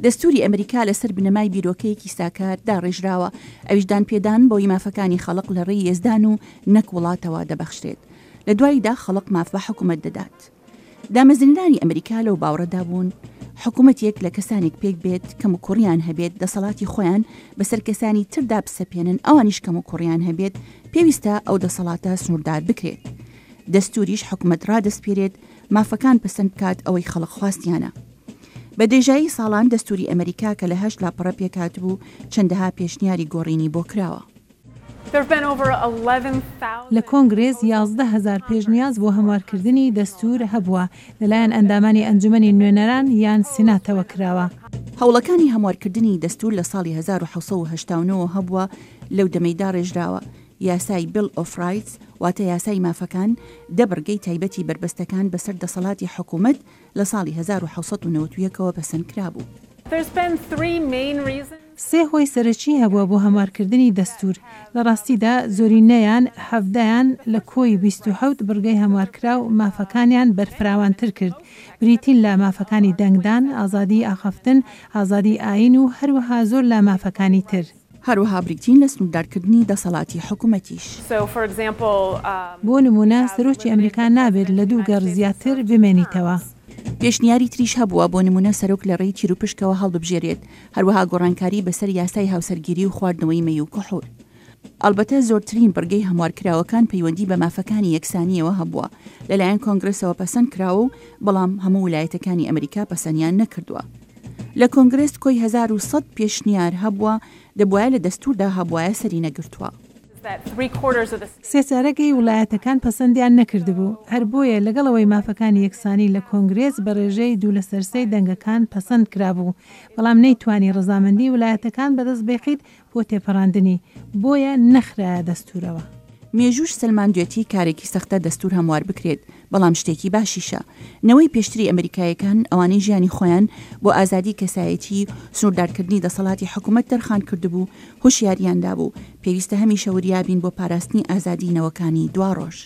دەستووری ئەمریکا لەسەر بنەمای بیرۆکەیەکی ساکار داڕێژراوە، ئەویش دانپێدان بەوەی مافەکانی خەڵق لە ڕێی یەزدان و نەک وڵاتەوە دەبەخشرێت. لە دواییدا خەڵق ماف بە حکومەت دەدات. دامەزرێنەرانی ئەمریکا لەو باوەڕەدا بوون حکومەتێک لە کەسانێک پێک بێت کەموکوڕیان هەبێت، دەسەڵاتی خۆیان بەسەر کەسانی تردا بسەپێنن، ئەوانیش کەموکوڕیان هەبێت، پێویستە ئەو دەسەڵاتە سنووردار بکرێت. دەستووریش حکومەت ڕادەسپێرێت مافەکان پەسەند بکات ئەوەی خەڵک خواستیانە. بە درێژایی ساڵان دەستووری ئەمریکا کە لە هەشت لاپەڕە پێکهاتبوو، چەندەها پێشنیاری گۆڕینی بۆ کراوە. لە کۆنگرێس 11,000 پێشنیاز بۆ هەموارکردنی دەستوور هەبووە، لەلایەن ئەندامانی ئەنجومەنی نوێنەران یان سیناتەوە کراوە. هەوڵەکانی هەموارکردنی دەستوور لە ساڵی 1789 وە هەبووە، لەو دەمەی داڕێژراوە، یاسای Bill of Rights واتە یاسای مافەکان، دە بڕگەی تایبەتی بەربەستەکان بەسەر دەسەڵاتی حکوومەت لە ساڵی 1791 ەوە پەسەند کرابوو. سێ هۆی سەرەکی هەبووە بۆ هەموارکردنی دەستوور، لە ڕاستیدا زۆرینەیان، حەڤدەیان لە کۆی 27 بڕگەی هەموارکراو مافەکانیان بەرفراوانتر کرد، بریتین لە مافەکانی دەنگدان، ئازادیی ئاخافتن، ئازادیی ئایین و هەروەها زۆر لە مافەکانی تر. هەروەها بریتین لە سنووردارکردنی دەسەڵاتی حکومەتیش. بۆ نموونە سەرۆکی ئەمریکا نابێت لە دوو گەڕ زیاتر بمێنیتەوە. پێشنیاری تریش هەبووە، بۆ نموونە سەرۆک لە ڕێی تیروپشکەوە هەڵببژێرێت، هەروەها گۆڕانکاری بەسەر یاسای هاوسەرگیری و خواردنەوەی مەی و کحول. ئەڵبەتە زۆرترین بڕگەی هەموارکراوەکان پەیوەندی بە مافەکانی یەکسانییەوە هەبووە، لەلایەن کۆنگرێسەوە پەسەند کراوە و بەڵام هەموو ولایەتەکانی ئەمریکا پەسەنیان نەکردووە. لە کۆنگرێس کۆی 1100 پێشنیار هەبووە، دەبوایە لە دەستووردا هەبوایە سەری نەگرتووە. سێچارەگەی ولایەتەکان پەسەندیان نەکردبوو، هەر بۆیە لەگەڵ ئەوەی مافەکانی یەکسانی لە کۆنگرێس بە ڕێژەی دوو لەسەر سێی دەنگەکان پەسەند کرابوو، بەڵام نەیتوانی ڕەزامەندی ولایەتەکان بەدەست بێخیت بۆ تێپەڕاندنی، بۆیە نەخرایە دەستوورەوە. مێژووش سەلماندوێتی کارێکی سەختە دەستوور هەموار بکرێت، بەڵام شتێکی باشیشە. نەوەی پێشتری ئەمریکایەکان، ئەوانەی ژیانی خۆیان بۆ ئازادی کەسایەتی و سنووردارکردنی دەسەڵاتی حکومەت تەرخان کردبوو، هۆشیاریان دابوو، پێویستە هەمیشە وریا بین بۆ پاراستنی ئازادی نەوەکانی دواڕۆژ.